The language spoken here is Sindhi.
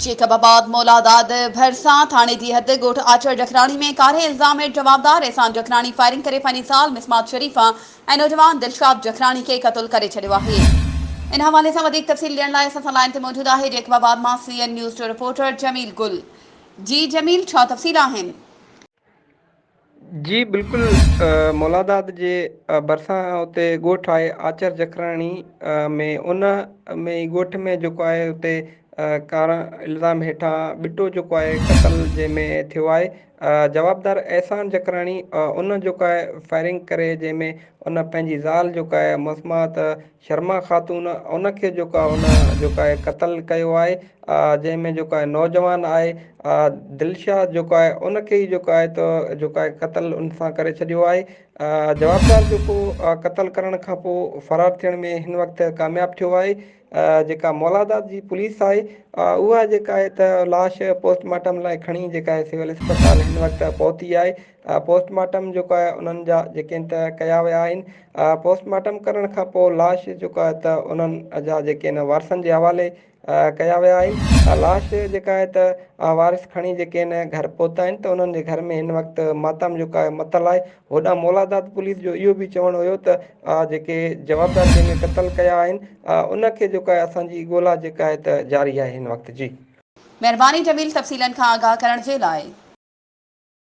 جيڪب آباد مولاداد ڀرسان ٿاڻي جي حد ڳوٺ آچر جکراڻي ۾ ڪاري الزام هيٺ جوابدار احسان جکراڻي فائرنگ ڪري پنهنجي زال مسمات شريفه ۽ نوجوان دلشاد جکراڻي کي قتل ڪري ڇڏيو آهي. ان حوالي سان وڌيڪ تفصيل ڏيڻ لاء اسان سان لائين تي موجود آهي جيڪب آباد مان سي اين نيوز جو رپورٽر جميل گل. جي جميل ڇا تفصيل آهن؟ جي بلڪل مولاداد جي ڀرسان اتي ڳوٺ آهي آچر جکراڻي ۾ ان ۾ ئي ڳوٺ ۾ جيڪو آهي اتي ڪارا الزام هيٺان ٻٽو جيڪو آهي قتل جنهن ۾ ٿيو آهي جوابدار احسان جکراڻي ان جيڪو آهي فائرنگ ڪري جنهن ۾ ان پنهنجي زال جيڪو آهي مسمات شرما خاتون ان کي جيڪو آهي ان جيڪو آهي قتل ڪيو آهي جنهن ۾ جيڪو آهي نوجوان آهي دلشاد جيڪو آهي ان کي ئي جيڪو آهي ته جيڪو آهي قتل ان سان ڪري ڇڏيو آهي جوابدار جيڪو قتل ڪرڻ کان پوء فرار ٿيڻ ۾ هن وقت ڪامياب ٿيو آهي جيڪا مولاداد جي پوليس آهي اها جيڪا آهي ته لاش پوسٽ مارٽم لاء کڻي جيڪا آهي سول اسپتال هن وقت پهتي آهي پوسٽ مارٽم جيڪو آهي انهن جا جيڪي آهن ته ڪيا ويا آهن پوسٽ مارٽم ڪرڻ کان پوء لاش جيڪو آهي ته انهن جا جيڪي آهن وارثن جي حوالي ڪيا ويا آهن لاش جيڪا آهي ته وارث کڻي جيڪي آهن گهر پهتا آهن ته انهن جي گهر ۾ هن وقت ماتم جيڪو آهي متل آهي هوڏانهن مولاداد پوليس جو اهو به چوڻ هيو ته جيڪي جوابدار جنهن ۾ قتل ڪيا آهن ان کي جيڪو آهي اسان جي ڳولا جيڪا آهي ته جاري آهي هن وقت جي. مهرباني جميل تفصيلن کان آگاهه ڪرڻ جي لاء.